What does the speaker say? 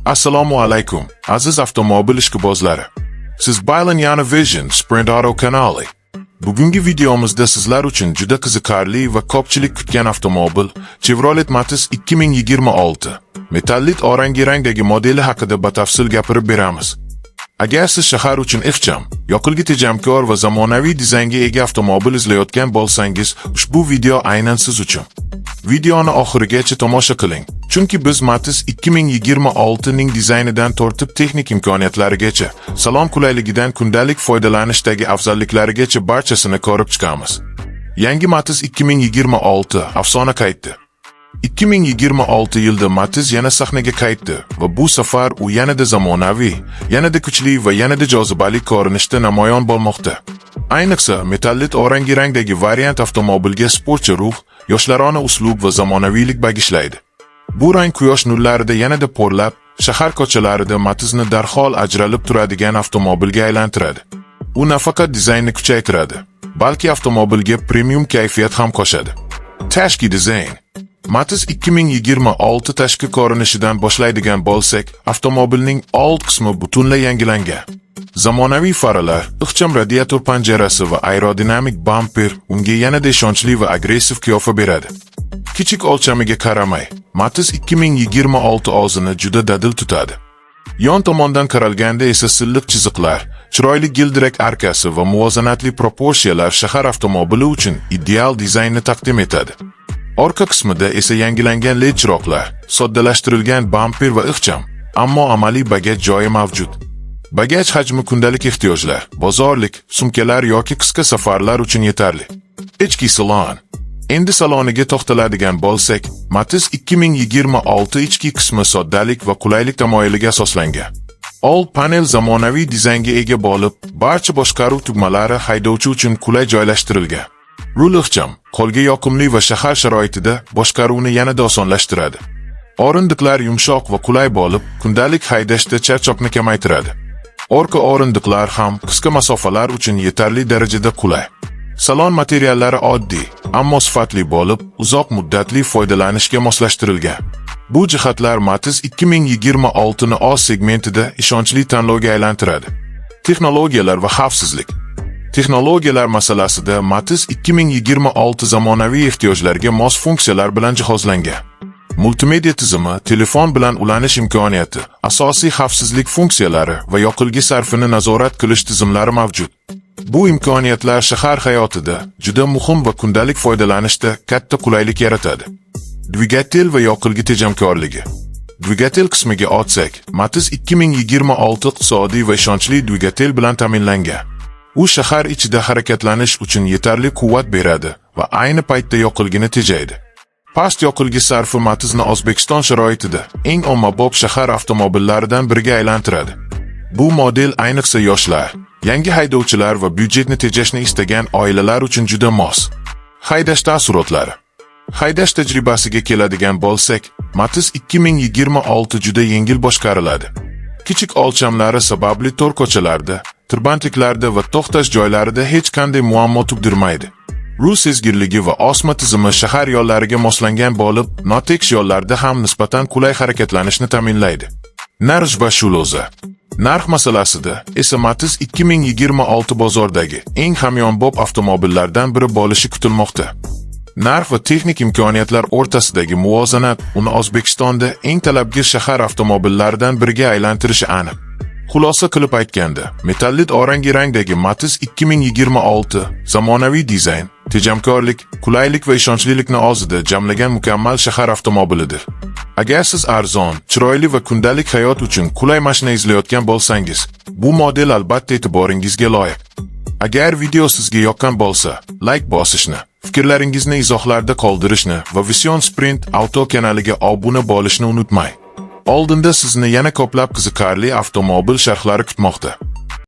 Assalomu alaykum, aziz avtomobil ishqibozlari. Siz bilan yana Vision Sprint Auto kanali. Bugungi videomizda sizlar uchun juda qiziqarli va ko'pchilik kutgan avtomobil Chevrolet Matiz 2026 metallit orangi rangdagi modeli haqida batafsil gapirib beramiz. Agar siz shahar uchun ixcham, yoqilgi tejamkor va zamonaviy dizaynga ega avtomobil izlayotgan bo'lsangiz, ushbu video aynan siz uchun. Videoni oxirigacha tomosha qiling, chunki biz Matiz 2026 ning dizaynidan tortib texnik imkoniyatlarigacha, salon qulayligidan kundalik foydalanishdagi afzalliklarigacha barchasini ko'rib chiqamiz. Yangi Matiz 2026 afsona qaytdi. 2026 yilda Matiz yana sahnaga qaytdi va bu safar u yanada zamonaviy, yanada kuchli va yanada jozibali ko'rinishda namoyon bo'lmoqda. Ayniqsa, metallit orangi rangdagi variant avtomobilga sportchi ruh, yoshlarona uslub va zamonaviylik bag'ishlaydi. Bu rang quyosh nurlarida yanada porlab, shahar ko'chalarida Matizni darhol ajralib turadigan avtomobilga aylantiradi. U nafaqat dizaynni kuchaytiradi, balki avtomobilga premium kayfiyat ham qo'shadi. Tashqi dizayn. Matiz 2026 tashqi ko'rinishidan boshlaydigan bo'lsak, avtomobilning old qismi butunlay yangilangan. Zamonaviy faralar, ixcham radiator panjarasi va aerodinamik bamper unga yanada ishonchli va agressiv qiyofa beradi. Kichik o'lchamiga qaramay, Matiz 2026 o'zini juda dadil tutadi. Yon tomondan qaralganda esa silliq chiziqlar, chiroyli gildirak arkasi va muvozanatli proporsiyalar shahar avtomobili uchun ideal dizaynni taqdim etadi. Orqa qismida esa yangilangan LED chiroqlar, soddalashtirilgan bamper va ixcham, ammo amaliy bagaj joyi mavjud. Bagaj hajmi kundalik ehtiyojlar, bozorlik, sumkalar yoki qisqa safarlar uchun yetarli. Ichki salon. Endi saloniga to'xtaladigan bo'lsak, Matiz 2026 ichki qismi soddalik va qulaylik tamoyiliga asoslangan. Old panel zamonaviy dizaynga ega bo'lib, barcha boshqaruv tugmalari haydovchi uchun qulay joylashtirilgan. Rul ixcham, qo'lga yoqimli va shahar sharoitida boshqaruvni yanada osonlashtiradi. O'rindiqlar yumshoq va qulay bo'lib, kundalik haydashda charchoqni kamaytiradi. Orqa o'rindiqlar ham qisqa masofalar uchun yetarli darajada qulay. Salon materiallari oddiy, ammo sifatli bo'lib, uzoq muddatli foydalanishga moslashtirilgan. Bu jihatlar Matiz 2026 ni oz segmentida ishonchli tanlovga aylantiradi. Texnologiyalar va xavfsizlik. Texnologiyalar masalasida Matiz 2026 zamonaviy ehtiyojlarga mos funksiyalar bilan jihozlangan. Multimedia tizimi, telefon bilan ulanish imkoniyati, asosiy xavfsizlik funksiyalari va yoqilgi sarfini nazorat qilish tizimlari mavjud. Bu imkoniyatlar shahar hayotida juda muhim va kundalik foydalanishda katta qulaylik yaratadi. Dvigatel va yoqilgi tejamkorligi. Dvigatel qismiga o'tsak, Matiz 2026 iqtisodiy va ishonchli dvigatel bilan ta'minlangan. U shahar ichida harakatlanish uchun yetarli quvvat beradi va ayni paytda yoqilgini tejaydi. Past yoqilgi sarfi Matizni O'zbekiston sharoitida eng ommabop shahar avtomobillaridan biriga aylantiradi. Bu model ayniqsa yoshlar, yangi haydovchilar va byudjetni tejashni istagan oilalar uchun juda mos. Haydash taassurotlari. Haydash tajribasiga keladigan bo'lsak, Matiz 2026 juda yengil boshqariladi. Kichik o'lchamlari sababli tor ko'chalarda, tirbandliklarda va to'xtash joylarida hech qanday muammo tug'dirmaydi. Rul sezgirligi va osma tizimi shahar yo'llariga moslangan bo'lib, notekis yo'llarda ham nisbatan qulay harakatlanishni ta'minlaydi. Narx va shuloza. Narx masalasida esa Matiz 2026 bozordagi eng hamyonbop avtomobillardan biri bo'lishi kutilmoqda. Narx va texnik imkoniyatlar o'rtasidagi muvozanat uni O'zbekistonda eng talabgir shahar avtomobillaridan biriga aylantirishi aniq. Xulosa qilib aytganda, metallit orangi rangdagi Matiz 2026 zamonaviy dizayn, tejamkorlik, qulaylik va ishonchlilikni o'zida jamlagan mukammal shahar avtomobilidir. Agar siz arzon, chiroyli va kundalik hayot uchun qulay mashina izlayotgan bo'lsangiz, bu model albatta e'tiboringizga loyiq. Agar video sizga yoqqan bo'lsa, like bosishni, fikrlaringizni izohlarda qoldirishni va Vision Sprint Auto kanaliga obuna bo'lishni unutmang. Oldinda sizni yana ko'plab qiziqarli avtomobil sharhlari kutmoqda.